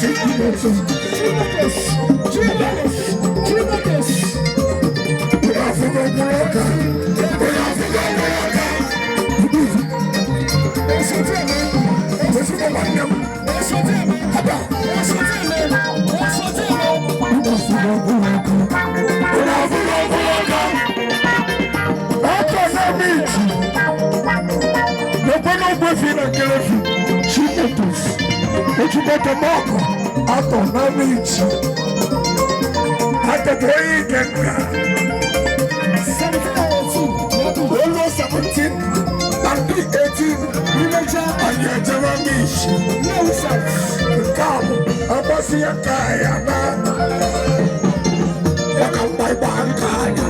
Chimotos, Chimotos, Chimotos. Afụgo mkpụrụ ọka. Onye afụgo mkpụrụ ọka. Ezigbo nwanne m. Haba. Onye afụgo mkpụrụ ọka. Onye afụgo mkpụrụ ọka. Ọka na-eme iji. Lekwe n'ogbe fi na nkelefi. Chimotos. Ojúbọ̀tọ̀ mọ́ọ̀kọ̀ atọ̀ náà méjì. Atọ̀tọ̀ onye ike nka. Olu 17 and 18 anyị ejebe méjì. Nke a bụ agbasi ya ka ya na. Maka mgba ịgba nka ya.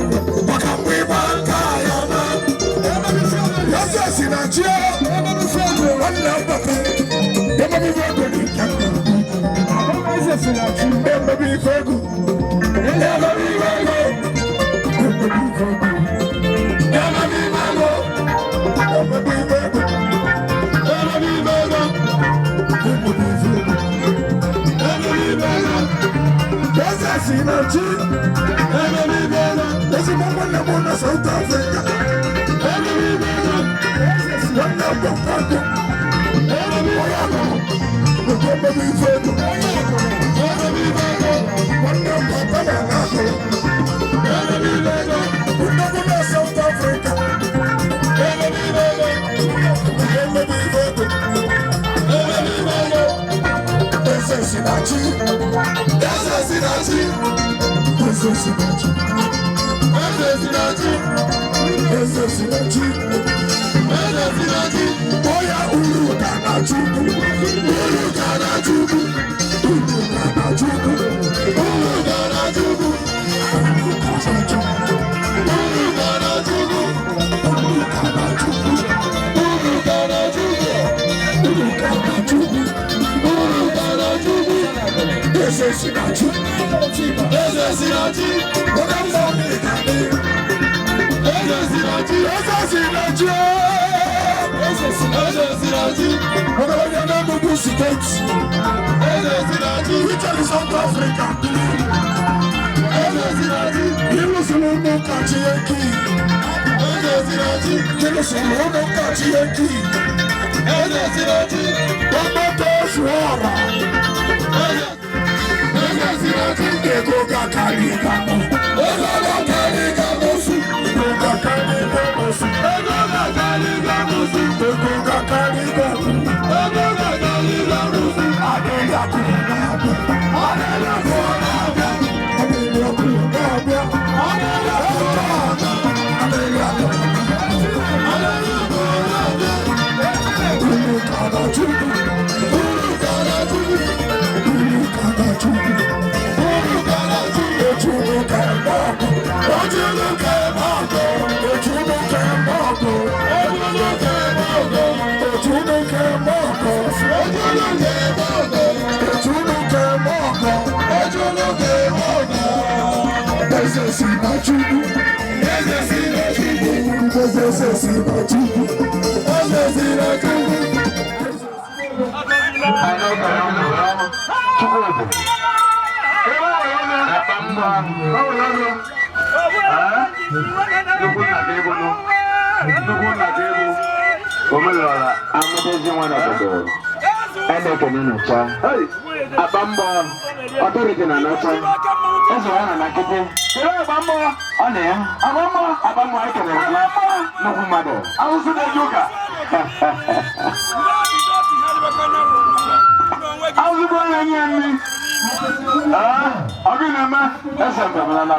Maka mgba ịgba nka ya na. Eze si na chi nwanne m papa. Ebe ife ego dị nke m. Ebe ife ego. Ebe ife ego. Ebe ife ego. Ebe ife ego. Ebe ife ego. Ebe ife ego. Ebe ife ego. Ebe ife ego. Eze si na chi. Ebe ife ego. Ezigbo nwanne m na South Africa. Ebe ife ego. Nwanne m bụ Franco. Oya uru ka na Chukwu, uru ka na Chukwu, uru ka na Chukwu, uru ka na Chukwu, uru ka na Chukwu, uru ka na Chukwu, uru ka na Chukwu, uru ka na Chukwu, uru ka na Chukwu, uru ka na Chukwu. Eze si na Chukwu, eze si na chi, onye mmụọ na-ega n'ihu. Eze si na chi, eze si na chi. Ọgaranya n'Enugu steeti. Italy, South Africa. Ịlụsịrị ụmụ ụka chi eki. Ịlụsịrị ụmụ ụka chi eki. Ọgbọtọ ozu ọra. Ego ga-akarị ga-akpọ. Ego ga-akarị ga-amụsụ. Ego ga-akarị ga-amụsụ. Ego ga-akarị ga-amụsụ. Ego ga-akarị ga-amụsụ. Ego ga-akarị ga-amụsụ. Adịghị akụ na-abịa. Adịghị akụ na-abịa. Adịghị akụ na-abịa. Adịghị akụ na-abịa. Adịghị akụ na-abịa. Uru ka na Chukwu. Uru ka na Chukwu. Uru ka na Chukwu. Uru ka na Chukwu. Echukwu ka eme ọkụ. Ojulu ka eme ọkụ. Echukwu ka eme ọkụ. Ojulu ka eme ọkụ. Echukwu ka eme ọkụ. Ojulu ka eme ọkụ. Echukwu ka eme ọkụ. Ojulu ka eme ọkụ. Eze si na Chukwu. Eze si na Chukwu. Eze si na Chukwu. Eze si na Chukwu. Omelora amụtazi nwa n'obodo Enekene nọcha akpa mbọ ọtọriti na nọcha eze ya na nakịtị kedu akpa mbọ ọ na ya akpa mbọ akpa mbọ anyị kelere gị nnukwu mmadụ arụsị na-eji ụka arụsị bụ onye nye nri ọ gị na-eme eze mbemela na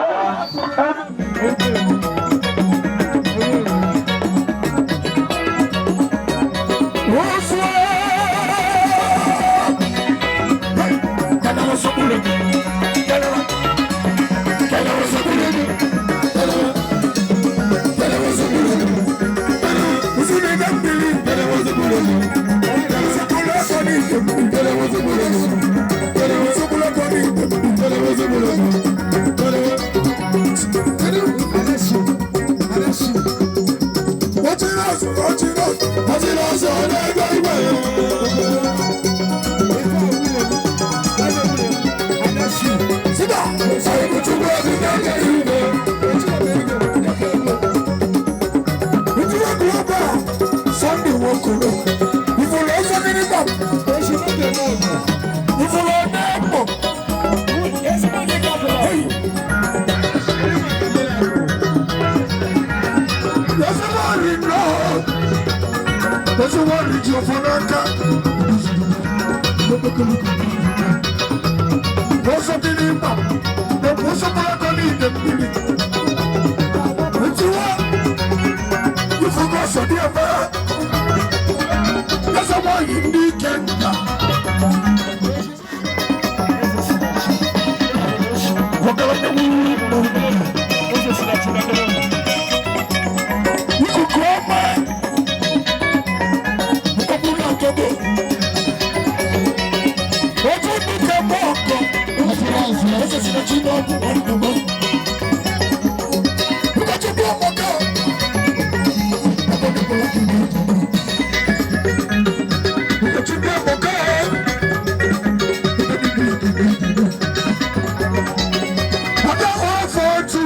Ezi nwanyị ji ọfọ n'aka. Ọsọ dị n'ịgba, ọsọ bụrụ aka n'ide mmiri. Ntiwa, ifugo ọsọ dị ebe. Eze nwanyị ndị ike nta. Ọgaranya wuru ikuku ọma. Ọbụrụ atọgo. Ojú mi kẹ mọ́ ọkọ. Eze si na chi n'ọgwụ nwanne m. Ụkọchukwu ọmụka. Ụkọchukwu ọmụka. Ada afọ otu.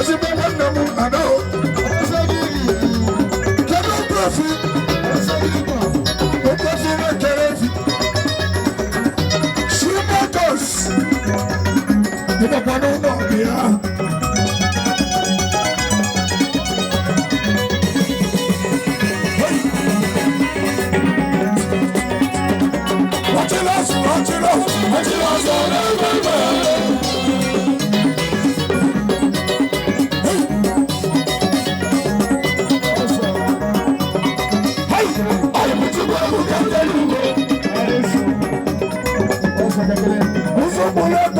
Ezigbo nwanne m ada o. Kedu okwefi? Okwefi na-ekere efi. Shimotos. Ịnọkwa n'ụlọ ọbịa. Ọchịlọs, ọchịlọs, ọchịlọs ọ na-eme eme. Hey! Hey! Anyị bụ Chukwu ebuka ndị Igbo.